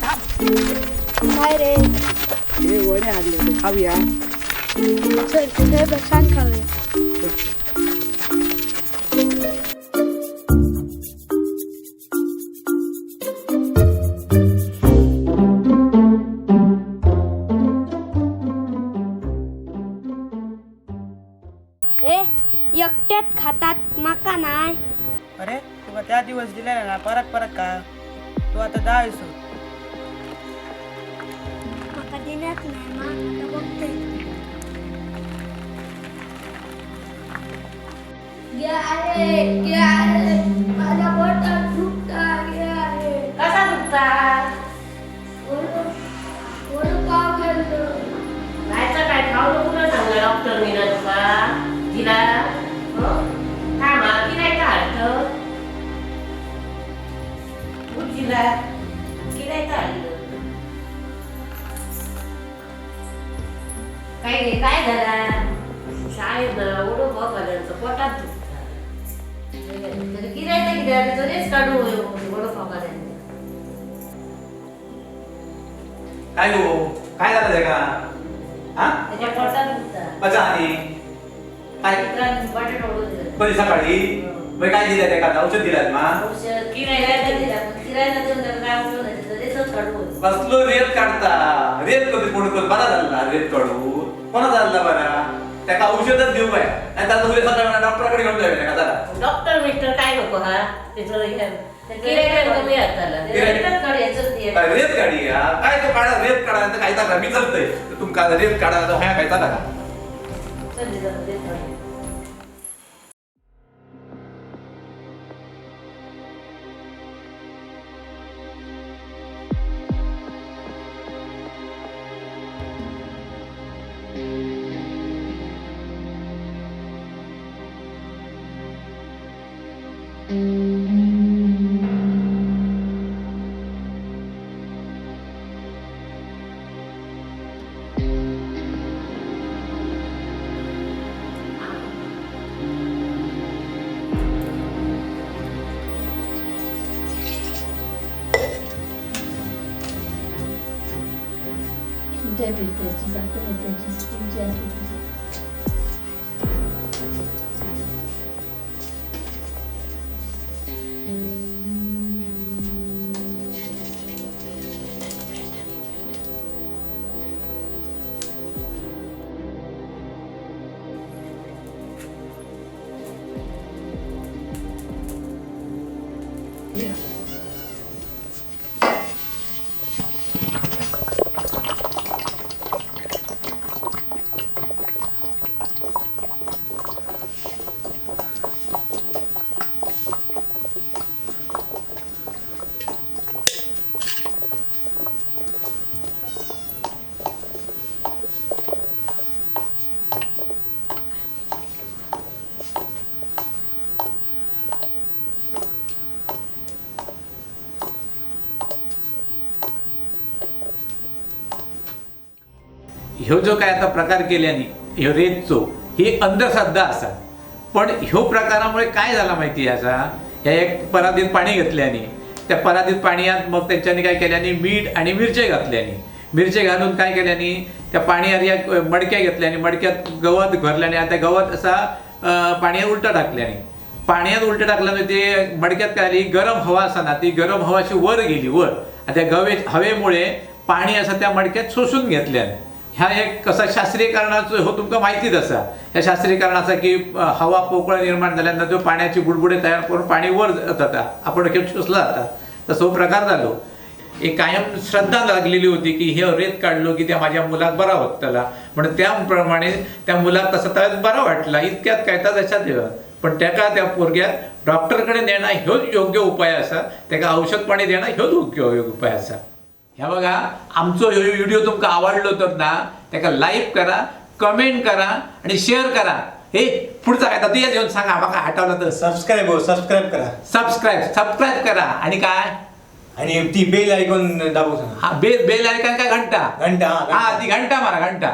थांब. काय रे? हे वडे आणले होते, खाऊया. चल ते बसान खाऊया. ए एकट्यात खातात, माका नाय. अरे तुका त्या दिवस दिलेला ना, परत परत का तू आता 10 दिवस. माका दिल्यात नाही, मा आता बघते. माझ्या पोटात दुखता. कसा दुखता? वडपाव खाल्लो. जायचं काय खाऊ नको ना, सांगलं डॉक्टरनी ना तुका तिला. थांबा किरायचं हाडतं उठीला किरायचं हाडलं काय रे, काय झाला शाळेत ना ओढो खाल्ल्याचं पोटात दुखता. किरायचं किती रेस काढू वडोपाव खाल्ल्यानं. काय गो, काय झालं त्याका? हा? त्याच्या पोटात दुखता. बचा आणि काय? बटाटा ओढून दिलं. कधी सकाळी? मग काय दिलं त्याका, औषध दिलं मा? औषध किरायला दिला, पण किरायला देऊन त्याला काय उपयोग नाही, त्याचा रेसच काढू. बसलो रेत काढता, रेत कधी कोण बरा झाला रेत काढू कोणा झाला बरा? त्याका औषधच देऊ बाय आणि त्याचा उद्या सकाळी डॉक्टराकडे घेऊन जाऊया त्याका चला. डॉक्टर मिस्टर काय नको, हा त्याचं हे किरायला कमी हाताला रेतच काढायचं ते. काय रेत काढी हा? काय तो काढा रेत काढा तर काय टाका, मी चलतोय तुमका रेत काढा तर ह्या काय टाका. चल जरा रेत काढू. ह्यो जो काय आता प्रकार केल्याने ह्यो रेतचो ही अंधश्रद्धा असा, पण ह्यो प्रकारामुळे काय झाला माहिती आहे असा, ह्या एक परातीत पाणी घेतल्याने त्या परातीत पाण्यात मग त्यांच्यानी काय केल्याने मीठ आणि मिरचे घातल्याने, मिरचे घालून काय केल्याने त्या पाण्यात या मडक्या घेतल्याने, मडक्यात गवत भरल्याने आणि त्या गवत असा पाण्यात उलटा टाकल्याने, पाण्यात उलटं टाकल्याने ते मडक्यात काय आली गरम हवा असा ना, ती गरम हवा अशी वर गेली वर आणि त्या हवेमुळे पाणी असं त्या मडक्यात शोषून घेतल्याने. ह्या एक कसा शास्त्रीय कारणाचं हो तुमका माहितीच असा, ह्या शास्त्रीय कारणाचा की हवा पोकळ निर्माण झाल्यानंतर जो पाण्याची बुडबुडे तयार करून पाणी वर जाता आपण शोषला जाता, तसं हो प्रकार झालो. एक कायम श्रद्धा लागलेली होती की हे रेत काढलो की त्या माझ्या मुलाक बरा होत त्याला, म्हणून त्याप्रमाणे त्या मुलाक तसं त्याला बरा वाटला इतक्यात काय तर तशात येतं. पण त्याका त्या पोरग्याक डॉक्टरकडे नेणं ह्योच योग्य उपाय असा, त्याका औषध पाणी देणं ह्योच योग्य उपाय असा. ह्या बघा आमचो ह्यो व्हिडिओ तुमका आवडलो तर ना त्याका लाईक करा, कमेंट करा आणि शेअर करा. हे पुढचा काय तर येऊन सांगा माका आठवलं तर. सबस्क्राईब हो, सबस्क्राईब करा. सबस्क्राईब करा आणि काय आणि ती बेल आयकॉन दाबू सांगा. हा बेल आयकॉन काय घंटा, घंटा, हा, हा ती घंटा मारा, घंटा.